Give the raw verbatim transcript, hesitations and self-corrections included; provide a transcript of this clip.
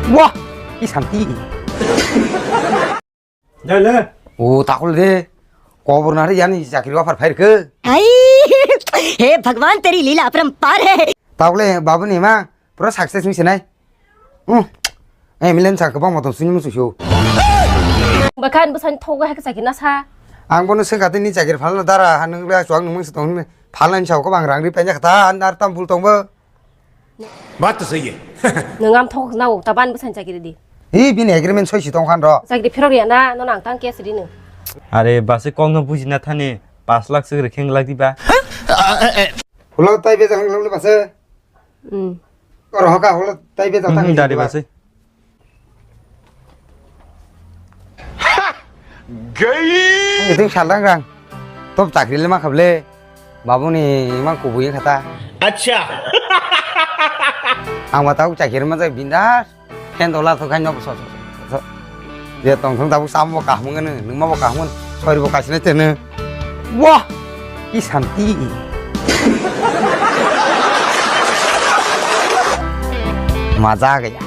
Wah, ki santi. Dale. O takol de. Kobor nari yani chakri offer phair ke. Ai, हे भगवान, तेरी लीला अपरंपार है। Takole babu ni ma pura success ni sinai. Hmm. Eh, milen sa kebang motom sini musu shu. Bakhan busan thogo hak sakhi na sa. Ang bono sengkati ni chakri phalna dara hanung le chuang nung mung sitong phalna ni sao kebang rang ri panya kata an ar tam bul tong bo. Baat to sahi hai. Nwng am thok nao, ta ban bwsani chakiri di. Hi, bini agreement soi si tong khan ro. Chakiri phirok ya na, no nang tang case ri no. Are basi kok no buji na thani, pash lakh se rikhe glak di ba. Hulo tai be jang lo base. Hmm. Kor hoka hulo tai be jang Hmm, tang dari di ba. Basi. Gay! Ang itu salang rang. Top chakri le ma khable. Babu ni mang kubui khata. Acha. Ang ma tau chakri ma jai bindas. Ken dola to kan nok so so. Je tong thong tabu sam bo kahmung ne, nung ma bo kahmung. Sori bo kasine tene. Wah! Ki santi. Maza gaya.